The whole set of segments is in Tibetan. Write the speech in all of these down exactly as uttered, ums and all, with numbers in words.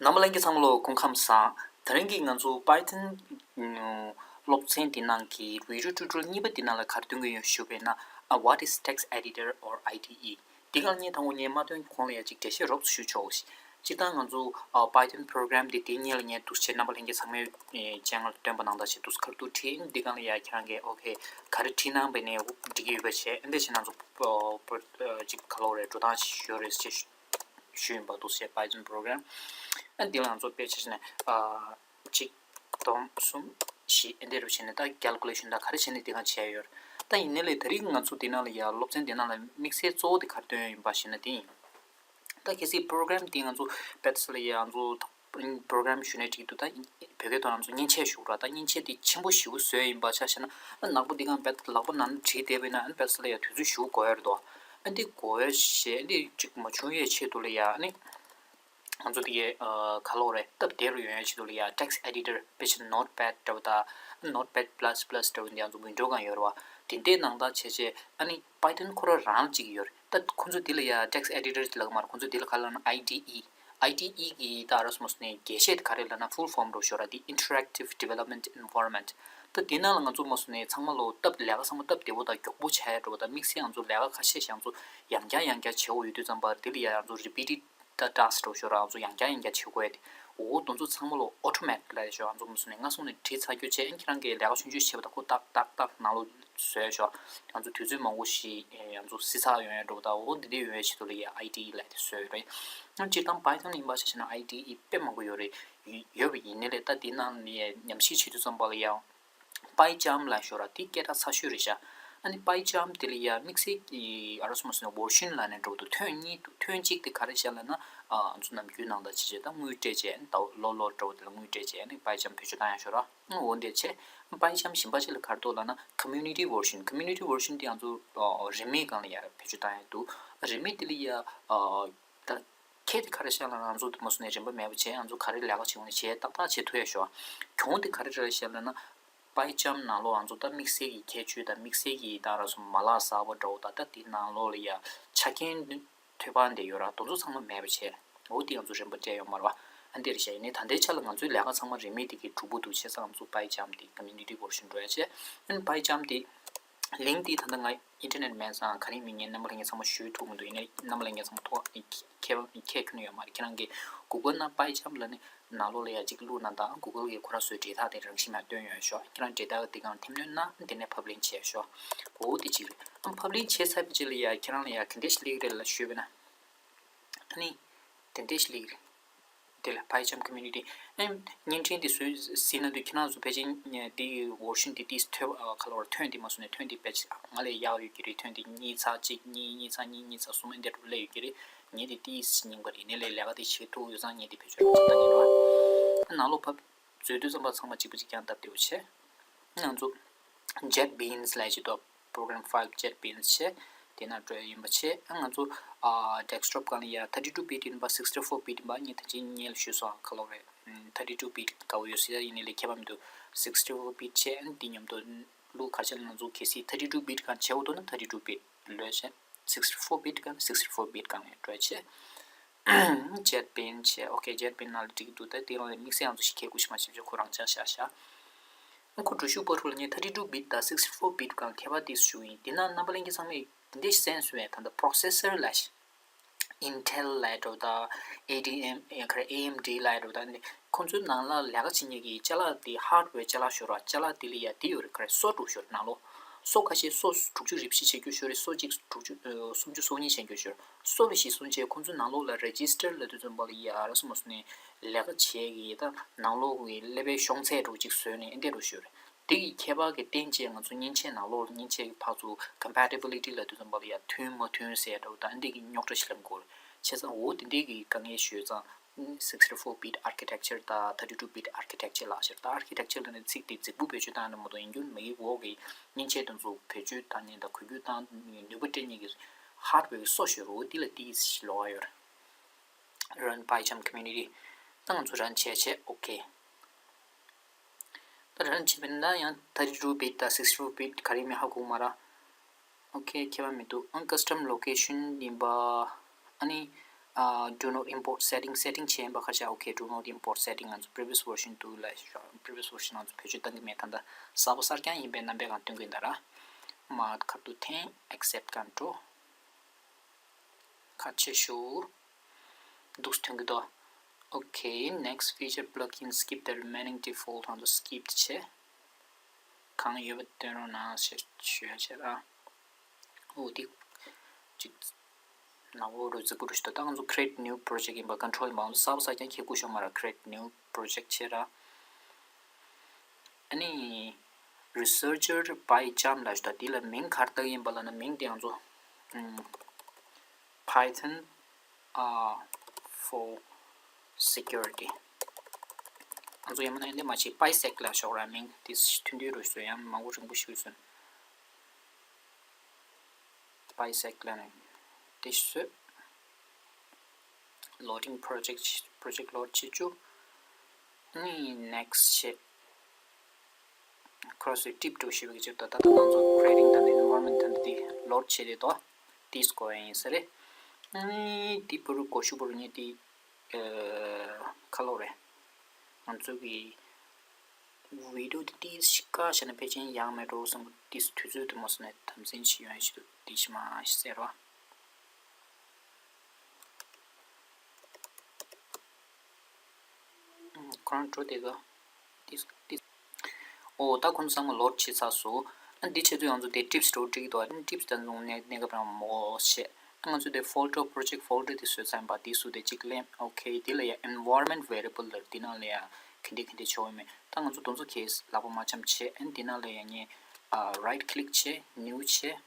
རྣམ་པ་ལྷན་རྒྱས་ཚང་མ་ལོ་སྐུ་ཁམས་བཟང་། དེ་རིང་གི་ང་ཚོ་Python་སློབ་ཚན་འདི་ནང་གི་video tutorial་གཉིས་པ་འདི་ནང་ལ་ག་རེ་སྟོན་གྱི་ཡོད་ཞུ་བས་ན། What is text editor or I D E? འདི་གང་ངས་དང་པོ་ངས་མ་སྟོན་གོང་ལ་ཡ་གཅིག་འགྲེལ་བཤད་རོབ་ཙམ་ཞུ་ཆོག་ཤིག་སྤྱིར་བཏང་ང་ཚོ་Python program་འདི་དེ་སྔོན་ལ་ངས་འདུག་སེ་རྣམ་པ་ལྷན་རྒྱས་ཚང་མའི་channel་ལ་སྟོན་པ་ནང་ལྟར་བྱས་འདུག་སེ་ཁ་ཐུག་བྲིས། འདི་གང་ལ་ཡ་ཁྱེད་རང་གིས་okay་ག་རེ་བྲིས་གནང་བས་ནས་འགྲིག་གི་ཡོད་པ་བྱས། འདི་བྱས་ན་ང་ཚོ་གཅིག་ག་ལོ་རེད་འགྲོ་སྟངས་ཤིག་ཡོད་རེད་ཅེས་ཞུས་ཡིན་པ་འདུག་སེ། Python program་ཨ་འདི་ལ་ང་ཚོ་དཔེ་ཆ་བྱས་ནས་གཅིག་སྟོང་གསུམ་བཞི་ཨེ་འདྲ་རུ་བྱས་ནས་ད་calculation་ད་ག་རེ་བྱས་ནས་འདི་གང་བྱས་ཡོད་རེད། ད་ཡིན་ནའི་ལས་དེ་རིང་ང་ཚོ་འདི་ནང་ལ་ཡ་སློབ་ཚན་འདི་ནང་ལ་དམིགས་བསལ་གཙོ་བོ་དེ་ག་རེ་སྟོན་ཡོད་ཡིན་པ་ཞེ་ན་དེ་ཡིན། ད་གལ་སྲིད་program་འདི་ང་ཚོ་བེད་ས་ལ་ཡ་ང་ཚོ་program་ཞུ་ནས་འགྲིག་འདུག་ད་བོད་སྐད་ཐོག་ང་ཚོ་མཉེན་ཆས་ཞུ་ར། ད་མཉེན་ཆས་འདི་ཆེན་པོ་ཞེ་པོ་བཟོས་ཡིན་པ་ཆ་བཞག་ན་ཨ་ནག་པོ་འདི་གང་བེད་ལག་པ་ནང་བྲིས་བསྡད་པ་ཡིན་ན་ཨ་ནི་བེད་ས་ལ་ཡ་དུས་ཚོད་ཞེ་པོ་འགོར་ཡ་རེད་དོ། ཨ་འདི་འགོར་ཡ་ཞེ་འདི་གཅིག་མ་བྱུང་ཡའི་ཆེད་དུ་ལ་ཡ་ཨ་ནི། ང་ཚོ་དེ་ག་ལོག་རེད་སྟབས་བདེ་རུ་ཡོང་ཡ་ཆེད་དུ་ལ་ཡ་text editor་དཔེ་ཆ་notepad་འདྲ་བོ་དང་notepad plus plus་འདྲ་བོ་འདི་ང་ཚོ་window་གང་ཡོད་རེད་བ། དེ་འདྲའི་ནང་ལྟར་བྱས་བྱས་ཨ་ནི་Python་ཁོ་རང་རང་གཅིག་ཡོད་རེད། ད་ཁོ་ཚོ་དེ་ལ་ཡ་text editor་ལབ་ཀྱི་མ་རེད། ཁོ་ཚོ་དེ་ལ་ག་ལབ་ན་I D E། I D E་གི་ད་ར་སོ་མ་སོ་ནས་རྒྱས་བཤད་དེ་ག་རེ་ལབ་ན་full form་འདྲ་བོ་ཞོར་ར་དེ་interactive development environment། ད་དེ་ནང་ལ་ང་ཚོ་མ་སོ་ནས་ཚང་མ་ལོ་སྟབས་ལས་ཀ་ཚང་མ་སྟབས་བདེ་བོ་དང་མགྱོགས་པོ་བྱས་འགྲོ་བ་དང་དམིགས་བསལ་ང་ཚོ་ལས་ཀ་ཁ་ཤས་ཤིག་ང་ཚོ་ཡང་བསྐྱར་ཡང་བསྐྱར་བྱེད་དགོས་ཡོད་དུས་ཙམ་པར་དེ་ལ་ཡ་ང་ཚོ་repeated་ད་task་འདྲ་བོ་ཞོར་ར་ང་ཚོ་ཡང་བསྐྱར་ཡང་བསྐྱར་བྱེད་དགོས་ཡ་དེ། འོ་དེ་ཚོ་ཚང་མ་ལོ་automatic་ལབ་ཡ་ཞོར་ང་ཚོ་མ་སོ་ནས་སྔ་སོང་ནས་བྲིས་ཚར་རྒྱུ་བྱས་ཨ་ནི་ཁྱེད་རང་གིས་ལས་ཀ་ཆུང་ཆུང་བྱེད་པ་དང་ཁོ་ཏག་ཏག་ཏག་ནང་ལོགས་བཟོས་ཞོར་ང་ཚོ་དུས་ཚོད་མང་པོ་ཞིག་ང་ཚོ་བསྲི་ཚགས་ཡོང་ཡ་འདྲ་བོ་དང་འོ་འདི་འདྲ་ཡོང་ཡ་ཆེད་དུ་ལ་ཡ་I D E་ལབ་ཡ་དེ་བཟོས་ཡོད་རེད། ཨ་སྤྱིར་བཏང་Python་ཡིན་པ་ཆ་བཞག་ན་I D E་དཔེ་མང་པོ་ཡོད་རེད། ཡོད་པ་ཡིན་ནའི་ལས་ད་འདི་ནང་ནས་ཉམས་ཞིབ་བྱེད་དུས་ཙམ་པ་ལ་ཡང་PyCharm་ལབ་ཞོར་ར་དེ་སྐད་གྲགས་ཚ་ཤོས་རེད་ཤག་ཨ་ནི་PyCharm་དེ་ལ་ཡ་དམིགས་བསལ་གྱི་ཨ་ར་སོ་མ་སོ་ནས་version་ལབ་ནས་འགྲོ་འདུག་ཐོན་གཉིས་འདུག་ཐོན་གཅིག་དེ་ག་རེ་བཤད་ལབ་ན་ཨ་ང་ཚོ་ནམ་རྒྱུན་ནང་ལྟར་བྱེད་བྱེད་ད་དངུལ་སྤྲད་བྱས་ཨ་ནི་ད་ལོ་ལོ་འདྲ་བོ་དེ་ལ་དངུལ་སྤྲད་བྱས་ཨ་ནི་PyCharm་བེད་སྤྱོད་བཏང་ཡ་ཞོར་ར་འོ་འདི་བྱས་PyCharm་གཞན་པ་ཅིག་ལ་ག་རེ་འདུག་ལབ་ན་community version། community version་དེ་ང་ཚོ་རིན་མེད་སྒང་ལ་ཡ་བེད་སྤྱོད་བཏང་ཡ་འདུག་རིན་མེད་དེ་ལ་ཡ་ད། ཁྱད་དེ་ག་རེ་བཤད་ན་ང་ཚོ་དེ་མ་སོང་ནས་རིན་པ་མེད་པ་བྱས་ང་ཚོ་ག་རེ་ལས་ཀ་བྱེད་འོང་ནས་བྱས་ཏག་ཏག་བྱེད་ཐུབ་ཡ་ཞོ། གྱོང་དེ་ག་རེ་རེད་བཤད་ན་ན། PyCharm་ནང་ལོགས་ང་ཚོ་ད་དམིགས་བསལ་གྱི་ཁྱད་ཆོས་དང་དམིགས་བསལ་གྱི་ད་ར་སོ་མ་ལག་གསར་པ་འདྲ་བོ་ད་ད་དེ་ནང་ལོགས་ལ་ཡ་ཆ་རྐྱེན་ཐོད་པ་འདི་ཡོད་ར་དེ་ཚོ་ཚང་མ་མེད་པ་བྱས། འོ་དེ་ང་ཚོ་རིན་པ་སྤྲད་ཡོད་མ་རེད་བ། ཨ་འདི་རེད་བཤད་ཡིན་ནའི་ད་ལྟའི་ཆ་ལ་ང་ཚོའི་ལས་ཀ་ཚང་མ་རིན་མེད་དེ་གི་གྲུབ་པོ་འདུག་བྱས་ཙང་ང་ཚོ་PyCharm་དེ་community version་འགྲོ་ཡ་བྱས། ཨ་ནི་PyCharm་དེ། link་དེ་ད་ལྟ་ང་internet་མེད་ཙང་ག་རེ་མིང་ངས་རྣམ་པ་ལྷན་རྒྱས་ཚང་མ་ཞུ་ཐུབ་མི་འདུག་ཡིན་ནའི་རྣམ་པ་ལྷན་རྒྱས་ཚང་མ་ཐོག་ཁྱད་ཁྱད་ཁྱོན་ཡོད་མ་རེད། ཁྱེད་རང་གིས་Google་ནང་PyCharm་ལ་ནི་ནང་ལོགས་ལ་ཡ་གཅིག་བླུགས་ན་དང་Google་གིས་ཁོ་རང་ཚོའི་འབྲེལ་ཐག་དེ་རང་བཞིན་མ་སྟོན་ཡོད་ཤོག་ཁྱེད་རང་འབྲེལ་ཐག་དེ་གང་ཐེམ་ནོན་ན་དེ་ནས་ཕབ་ལེན་བྱས་ཤོག་འོ་དེ་གཅིག་རེད། ཨ་ཕབ་ལེན་བྱས་ཚར་བའི་རྗེས་ལ་ཡ་ཁྱེད་རང་ལ་ཡ་ག་འདྲས་ཤིག་སླེབས་རེད་ལ་ཞུས་པ་ན། ཨ་ནི། དེ་འདྲས་ཤིག་སླེབས་རེད། དེ་ལ་PyCharm community། ཨེམ། བརྙན་འཕྲིན་དེ་བཟོས་ཟིན་ན་དུས་ཁྱེད་རང་ཚོ་ཕལ་ཆེར་དེའི་version་དེ་ཏིས་ཐོན་ཨ་ཁ་ལོར་ཐོན་དེ་མ་སོང་ནས་ཐོན་དེ་ཕལ་ཆེར་ང་ལས་ཡག་ཡོད་ཀྱི་རེད། ཐོན་དེ་གཉིས་ཚེག་གཅིག་གཉིས་གཉིས་ཚེག་གཉིས་གཉིས་ཚེག་གསུམ་ཨེ་འདྲ་རུ་སླེབས་ཡོད་ཀྱི་རེད། ངས་དེ་ཏིས་རྙིང་པ་རེད། ནས་ལས་ལས་ཀ་དེ་བྱེད་ཐུབ་ཡོད་ཙང་ངས་དེ་བེད་སྤྱོད་རག་ཅིག་བཏང་གི་འདུག་ཨ་ནང་ལོགས་ཕབ་བཟོས་དུས་ཙམ་པ་ཚང་མ་གཅིག་པ་གཅིག་རྐྱང་སྟབས་བདེ་བོ་བྱས། ང་ཚོ་JetBeans་ལབ་ཅིག་འདུག program file JetBeans་བྱས། དེ་ན་འགྲོ་ཡ་ཡིན་པ་བྱས། ང་ཚོ་ཨ་desktop་སྒང་ལ་ཡ་thirty two bit་ཡིན་པ་sixty four bit་ཡིན་པ་ངས་ད་ཅི་ཉེ་ལ་ཞུས་སོང་ཁ་ལོ་རེད། thirty two bit་དགའ་བོ་ཡོད་སྲིད་ཡ་ཡིན་ནའི་ལས་ཁྱད་པར་མི་འདུག sixty four bit་བྱས་འདི་མཉམ་དུ་བླུག་ག་ཆ་ལ་ང་ཚོ་གལ་སྲིད་thirty two bit་གང་བྱས་འོ་དོ་ན་thirty two bit་ལོས་བྱས། sixty four bit་གང་sixty four bit་གང་ལ་འགྲོ་ཡ་བྱས། JetBeans་བྱས། okay JetBeans་ནང་ལ་འགྲིག་གི་འདུག་ད་དེ་རང་ལ་དམིགས་བསལ་ང་ཚོ་ཞིག་ཁྱད་དགོས་ཤིག་མ་བྱེད་ཆོག་ཁོ་རང་ཅང་བཞག་བཞག་ཁོ་འགྲོ་ཤུགས་པོ་ཐུག་ལ་ངས་thirty two bit་དང་sixty four bit་གང་ཁྱད་པར་ཏིས་ཞུ་ཡིན། དེ་ན་རྣམ་པ་ལྷན་རྒྱས་ཚང་མས་འདི་འདྲའི་སེམས་སུ་བས་ད་ལྟ་processor་ལ་ཤི། Intel་ལ་འགྲོ་ད་ADM་ཡང་ཁར་AMD་ལ་འགྲོ་ད་འདི་ཁོང་ཚོའི་ནང་ལ་ལས་ཀ་བྱེད་མཁན་གྱི་ཅ་ལག་དེ་hardware་ཅ་ལག་ཤོར་བ་ཅ་ལག་དེ་ལ་ཡ་དེ་ཡོད་རེད། ཁར་སོ་དྲུག་ཤོར་ནང་ལོ་སོ་ཁ་ཤས་སོ་དྲུག་ཅུ་རེ་བཞི་བྱེད་རྒྱུ་ཤོར་རེད། སོ་གཅིག་དྲུག་ཅུ་སུམ་ཅུ་སོ་གཉིས་བྱེད་རྒྱུ་ཤོར། སོ་ལ་ཞིག་སོང་རྗེས་ཁོང་ཚོའི་ནང་ལོགས་ལ་register་ལབ་དུས་ཙམ་པ་ལ་ཡ་ར་སོ་མ་སོ་ནས་ལས་ཀ་བྱེད་ཀྱི་ད་ནང་ལོགས་ཀྱི་ཀླད་པའི་ཤོང་ཚད་འདྲ་བོ་ཅིག་བཟོས་ནས་ཨེ་འདྲ་རུ་ཤོར། དེ་ཡི་ཁྱད་པར་གྱི་རྟེན་བཅས་ང་ཚོ་མཉེན་ཆས་ནང་ལོགས་ལ་མཉེན་ཆས་ཀྱི་ཕར་ཚུར་compatibility་ལབ་དུས་ཙམ་པ་ལ་ཡ་མཐུན་མ་མཐུན་ཟེར་འདྲ་བོ་ད་ཨེ་འདྲ་གི་རྙོག་དྲ་ཞིག་ལ་འགོར། བྱས་ཙང་འོ་དེ་འདྲ་གི་དཀའ་ངལ་ཤོར་ཙང་sixty four bit architecture་དང་thirty two bit architecture་ལ་ཤར་ད་architecture་ལབ་ནས་ཚིག་དེ་རྫིག་པོ་བེད་སྤྱོད་བཏང་ནས་མ་གཏོགས་ཡིན་རྒྱུ་མ་ཡིག་འོག་གི་མཉེན་ཆས་དེ་ཚོ་བེད་སྤྱོད་བཏང་ནས་དང་འགུལ་སྐྱོད་བཏང་ནུས་པ་སྤྲད་མཁན་གྱི་hardware་གི་སོ་ཤོར་འོ་དེ་ལ་ཏིས་ལོགས་ཡོད། Run PyCharm community་ད་ང་ཚོ་run་བྱས་བྱས་okay། ད་run་བྱས་པས་ན་ཡང་thirty two bit་དང་sixty four bit་ག་རེ་མིན་ཧ་གོ་མ་ར། okay་ཁྱད་པར་མི་འདུག་ཨང་custom location་ཡིན་པ། ཨ་ནི་ ཨ། do not import setting, setting བྱས་ཡིན་པ་ཁ་ཤས། okay, do not import setting ང་ཚོ་previous version དུ་ལ་previous version ང་ཚོ་བེད་སྤྱོད་གཏང་གི་མེད། ད་ལྟ་གསར་པ་གསར་རྐྱང་ཡིན་པའི་རྣམ་པའི་སྒང་སྟོན་གྱི་ཡིན་ད་ར། མར་ཁ་ཐུག་འཐེན། accept སྒང་འགྲོ། ཁ་ཕྱེ་ཞུ། འདུག་སེ་ཐོན་གྱི་འདུག okay, next feature plugin skip the remaining default ང་ཚོ་skip བྱས། གང་ཡོད་པ་སྟོན་རོགས་གནང་ཞེས་ཞུ་ཡ་བྱས་ར། འོ་དེ་ཅིག་ནག་པོ་རུ་རྫིག་པོ་རུ་ཞིག་འདུག་ད་ང་ཚོ་create new project ཡིན་པ་control ཡིན་པ་ང་ཚོ་གསར་པ་གསར་རྐྱང་ཁྱེད་སྐུ་ཞོག་མ་ར། create new project བྱས་ར། ཨ་ནི་researcher by Cham ལ་ཞུ་ད་འདི་ལ་མིང་ག་རེ་བཏགས་ཡིན་པ་ལབ་ན། མིང་དེ་ང་ཚོ་Python for security ང་ཚོ་ཡང་མིན་ན་འདི་མ་བྱེད། PySec ལ་ཞོག་ར། མིང་དེ་མཐུན་སྒྲིལ་རུ་བཟོས། ཡང་མང་པོ་རིང་པོ་ཞིག་བཟོས། PySec ལ་ནི་དེ་བཟོས། loading project, project load བྱེད་རྒྱུ། ཨ་ནི་next བྱེད། ཁོ་རང་ཚོའི་trip འགྲོ་ཤེས་པའི་ཆེད་དུ་ད་ལྟ་ང་ཚོ་creating དང་environment དང་དེ་load བྱས་ཏེ་དོ། དེ་སྐོར་ཡིན་ས་རེད། ཨ་ནི་དེ་བར་གོ་ཤུ་བར་ངས་དེ་ཁ་ལོག་རེད། ང་ཚོ་གི་video དེ་ཏིས་ཤི་ཀ་བྱས་ན་ཕལ་ཆེར་ཡག་མེད་འགྲོ་བསམ། ཏིས་དུས་ཚོད་དུ་མ་སོང་ནས་དམ་འཛིན་བྱེད་ཡོང་ཞིག་ཏུ་ཏིས་མ་ཟེར་བ། ཁོ་རང་འགྲོ་དེ་ག་ཏིས་ཏིས། ཨོ་ད་ཁོང་ཚོ་ཚང་མ་load བྱས་ཚར་སོང་། ཨ་འདི་ཆེད་དུ་ང་ཚོ་དེ་trips འགྲོ་འགྲིག་འདུག་ཨ་trips དང་ང་ཚོ་གནས་གནས་སྐབས་རང་མོ་བྱས། ང་ཚོ་དེ་folder, project folder དེ་བཟོས་ཚར་ཡིན་པ། དེ་བཟོས་ཏེ་གཅིག་ལེན། okay དེ་ལ་ཡ་environment variable ལ་དེ་ནང་ལ་ཡ་ག་འདྲ་ག་འདྲ་བྱུང་ཡོད་མེད། ད་ང་ཚོ་དེ་ཚོ་གས་ལག་པ་མ་འཆམ་བྱས། ཨ་དེ་ནང་ལ་ཡ་ངས་right click བྱས། new བྱས།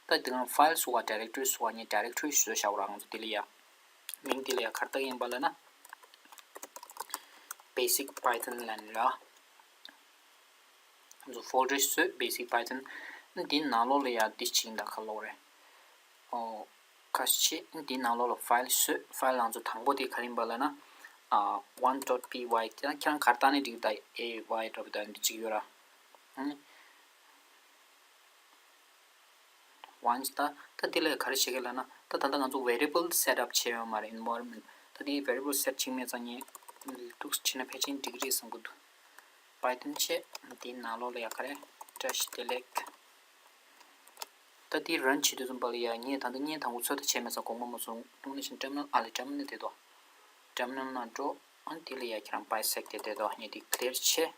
ད་དེ་གང་file བཟོ་བ་directory བཟོ་བ། ངས་directory བཟོས་བཞག་ར། ང་ཚོ་དེ་ལ་ཡ་མིང་དེ་ལ་ཡ་ག་རེ་བཏགས་ཡིན་པ་ལབ་ན་basic Python ལབ་ནི་ར། ང་ཚོ་folder བཟོས། basic Python འདི་ནང་ལོགས་ལ་ཡ་འདི་ཅིག་ད་ཁ་ལོག་རེད། ཨོ་ཁ་ཤས་འདི་ནང་ལོགས་ལ་file བཟོས། file ང་ཚོ་དང་པོ་དེ་ག་རེ་ཡིན་པ་ལབ་ན་ཨ་one dot py དེ་ཁྱེད་རང་ག་རེ་བཏགས་ནའི་འགྲིག་ད་A Y འདྲ་པོ་ད་འདི་ཅིག་ཡོད་ར། ཨང་། once ད་ད་འདི་ལ་ག་རེ་བྱེད་ཀྱི་ལབ་ན། ད་ད་ལྟ་ང་ཚོ་variable set up བྱས་ཡོད་མ་རེད། environment ད་འདི་variable set བྱེད་མེད་ཙང་ངས་འདུག་བྱས་ན་ཕལ་ཆེར་འགྲིག་གི་རེད་བསམ་གྱི་འདུག Python བྱས། འདིའི་ནང་ལོགས་ལ་ཡ་ག་རེ་dash delete ད་འདི་run བྱེད་དུས་ཙམ་པ་ལ་ཡ་ངས་ད་ལྟ་བརྙན་དང་པོ་ཚོད་ལྟ་བྱས་མེད་ཙང་དགོངས་པ་མ་ཚོམ། དངོས་གནས་བྱས་ན་terminal ཨ་ལས་terminal དེ་དོ། terminal ནང་འགྲོ། ཨ་འདི་ལ་ཡ་ཁྱེད་རང་PySec དེ་དེ་དོ། ངས་འདི་clear བྱས།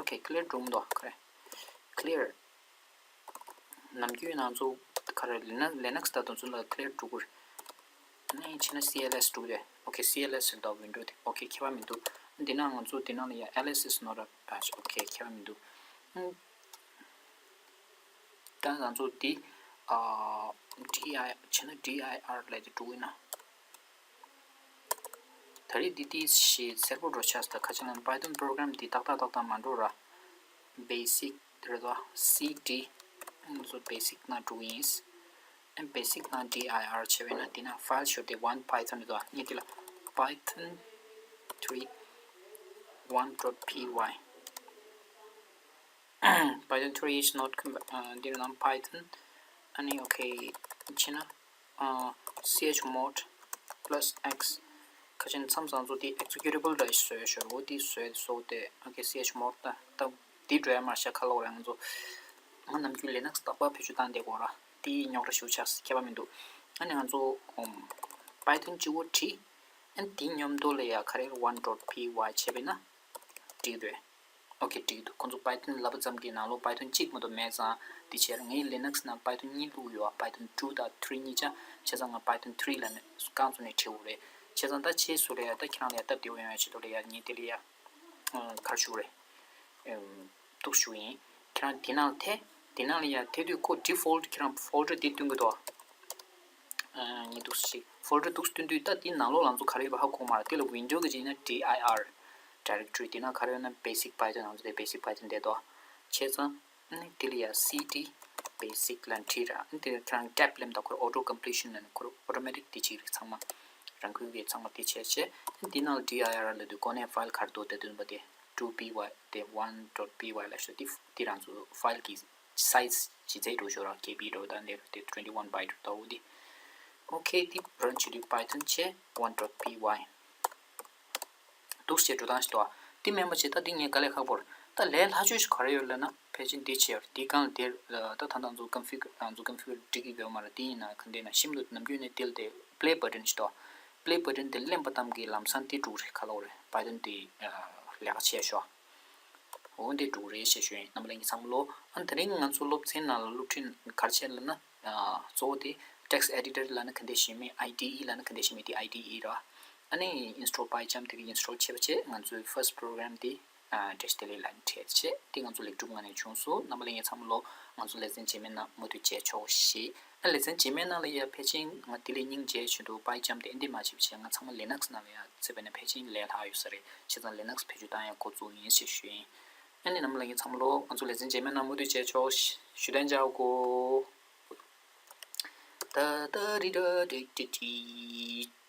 okay clear འགྲོ་མི་འདུག་ག་རེ། clear ནམ་རྒྱུན་ང་ཚོ་ག་རེ་Linux Linux ད་དུང་ཚོ་ལ་clear འགྲོ་གི་རེད། ཨ་ནི་ཕྱིན་ན་C L S འགྲོ་གི་རེད། okay C L S ཟེར་དོ། window དེ། okay ཁྱད་པར་མི་འདུག་འདི་ན་ང་ཚོ་འདི་ནང་ལ་ཡ L S is not a patch okay ཁྱད་པར་མི་འདུག་ད་ང་ཚོ་འདི་ཨ་D I བྱས་ན་D I R ལབ་དེ་འགྲོ་གི་ཡིན་ན། ད་རེས་འདི་ཏིས་ཞེ་སེར་པོ་འགྲོ་ཆགས་སོང་། ད་ཁ་ཅིག་ལ་Python program འདི་ཏག་ཏག་ཏག་ཏག་མ་འགྲོ་ར། basic རེད་དོ། C D ང་ཚོ་basic ནང་འགྲོ་གི་ཡིན། ཨ་basic ནང་D I R བྱས་པས་ན་འདི་ན་file ཤོར་ཏེ། one Python རེད་དོ། ངས་འདི་ལ་Python three one dot P Y Python three is not comp- ཨ་འདི་ནང་Python ཨ་ནི་okay བྱས་ན་ཨ་chmod plus X ཁ་ཅིག་མཚམས་སང་ཚོ་དེ་executable འདྲ་ཞིག་བཟོས་ཤོར། འོ་དེ་བཟོས་བཟོ་སྟེ་okay chmod ད་ད་དེ་འགྲོ་ཡ་མ་ཤ་ཁ་ལོག་རེད། ང་ཚོ་ང་ནམ་རྒྱུན་Linux རྟག་པར་བེད་སྤྱོད་བཏང་བསྡད་ཀྱི་ཡོད་ར། དེ་རྙོག་དྲ་ཞེ་པོ་ཆགས། ཁྱད་པར་མི་འདུག་ཨ་ནི་ང་ཚོ་ཨམ་Python གཅིག་པོ་བྲིས། ཨ་ནི་དེ་མཉམ་དུ་ལ་ཡ་ག་རེ་one dot P Y བྱས་པས་ན་འགྲིག་འདུག okay འགྲིག་འདུག་ཁོང་ཚོ་Python ལབ་པ་ཙམ་གྱིས་ནང་ལོགས་Python གཅིག་མ་གཏོགས་མེད་ཙང་། དེ་བྱས་ངས་Linux ནང་Python གཉིས་བླུགས་ཡོད། Python two དང་three གཉིས་ཆ། བྱས་ཙང་ང་Python three ལ་ནས་རྐང་བཙུགས་ནས་བྲིས་པ་རེད། བྱས་ཙང་ད་ཕྱིས་སུ་ལ་ཡ་ད་ཁྱེད་རང་ལ་ཡ་སྟབས་བདེ་པོ་ཡོང་ཡ་ཆེད་དུ་ལ་ཡ་ངས་དེ་ལ་ཡ་ག་རེ་ཞུ་དགོས་རེད། ཨམ་འདུག་ཞུ་ཡིན། ཁྱེད་རང་དེ་ནང་ལ་ཐེ། དེ་ནང་ལ་ཡ་ཐེ་དུས་ཁོ་default ཁྱེད་རང་folder དེ་སྟོན་གྱི་འདུག་ཨ་ངས་འདུག་ཞིག་folder འདུག་སྟོན་དུས་ད་དེ་ནང་ལོགས་ལ་ང་ཚོ་ག་རེ་ཡོད་པ་ཧ་གོ་མ་རེད། དེ་ལ་window གི་ཅིག་ན་D I R directory དེ་ན་ག་རེ་ཡོད་ན་basic Python ང་ཚོ་དེ་basic Python དེ་འདུག་བྱས་ཙང་ཨ་ནི་དེ་ལ་ཡ་C D basic ལབ་བྲིས་ར། ཨ་ནི་དེ་ལ་ཁྱེད་རང་tab ལེམ་དང་ཁོ་auto completion ལབ་ནས་ཁོ་automatic དེ་ཅིག་རེད། ཚང་མ་རང་འགུལ་གྱི་ཚང་མ་དེ་བྱས་བྱས། ཨ་ནི་དེ་ནང་ལ་D I R ལབ་དུས་གོ་གནས་file ག་རེ་འདུག་དེ་སྟོན་པ་དེ་two P Y དེ་one dot P Y ལབ་ཤོག་དེ་དེ་རང་ཚོ་file གི་size ཇི་ཙམ་འགྲོ་ཤོག་ར། K B འགྲོ་ད་འདིར་དེ་twenty one byte འགྲོ་ད། འོ་དེ་ ཨོ་ཁེ། འདི་run བྱེད་དུས་Python བྱས one dot py འདུག་སེ་བྱས་འགྲོ་སྟངས་ཤིག་འདུག་ཨ། འདི་མིན་པ་བྱས་ད་འདི་ངས་དཀའ་ལས་ཁག་པོ་རེད། ད་ལས་སླ་ཤོས་ཤིག་ག་རེ་ཡོད་ལབ་ན། ཕལ་ཆེར་འདི་བྱས་པ་རེད། འདི་སྒང་ལ་དེར་ད་ད་ལྟ་ང་ཚོ་config ང་ཚོ་config སྒྲིག་གི་ཡོད་མ་རེད། དེ་ཡིན་ན་ག་འདྲ་ན་ཤིན་ཏུ་ནམ་རྒྱུན་ནས་དེ་ལ་དེ་play button ཞིག་འདུག play button དེ་ལེན་པ་ཙམ་གྱིས་ལམ་སང་དེ་འགྲུབ་རེད། ག་ལབ་དགོས་རེད། Python དེ་ལས་ཀ་བྱས་ཤོག་འོ་འདི་འགྲུབ་རེད་ཞེས་ཞུ་ཡིན། རྣམ་པ་ལྷན་རྒྱས་ཚང་མ་ལོ། ཨ་ནི་དེ་རིང་ང་ཚོ་སློབ་ཚན་ནང་ལ་སློབ་ཁྲིད་ག་རེ་བྱས་ལབ་ན། གཙོ་བོ་དེ་text editor ལབ་ན་ག་འདྲ་ཞིག་མེད། I D E ལབ་ན་ག་འདྲ་ཞིག་མེད། དེ་I D E ར། ཨ་ནི་install PyCharm དེ་གི་install བྱས་པ་བྱས་ང་ཚོའི་first program དེ་བཀྲ་ཤིས་བདེ་ལེགས་ལབ་ནས་བྲིས་བྱས། དེ་ང་ཚོ་ལེགས་གྲུབ་ངང་ནས་བྱུང་སོང་། རྣམ་པ་ལྷན་རྒྱས་ཚང་མ་ལོ། ང་ཚོ་ལེ་ཚན་རྗེས་མའི་ནང་མུ་མཐུད་མཇལ་ཆོག་ཞེས། ཨ་ལེ་ཚན་རྗེས་མའི་ནང་ལ་ཡ་ཕལ་ཆེར་ང་དེ་ལས་སྙིང་རྗེ་བྱེད་འདུག PyCharm དེ་འདི་མ་བྱེད་པ་བྱས་ང་ཚང་མ་Linux ནང་ལ་ཡ་ཚུད་པ་ན་ཕལ་ཆེར་ལས་སླ་ཡོད་ས་རེད། བྱས་ཙང་Linux བེད་སྤྱོད་བཏང་ཡ་འགོ་བཙུགས་ཡིན་ཞེས་ཞུ་ཡིན། ཨ་ནི་རྣམ་པ་ལྷན་རྒྱས་ཚང་མ་ལོ། ང་ཚོ་ལེ་ཚན་རྗེས་མའི་ནང་མུ་མཐུད་མཇལ་ཆོག་ཞུ་དན་ཅའོ་གོ། ད་ད་རི་ར་ཏི་ཏི་ཏི།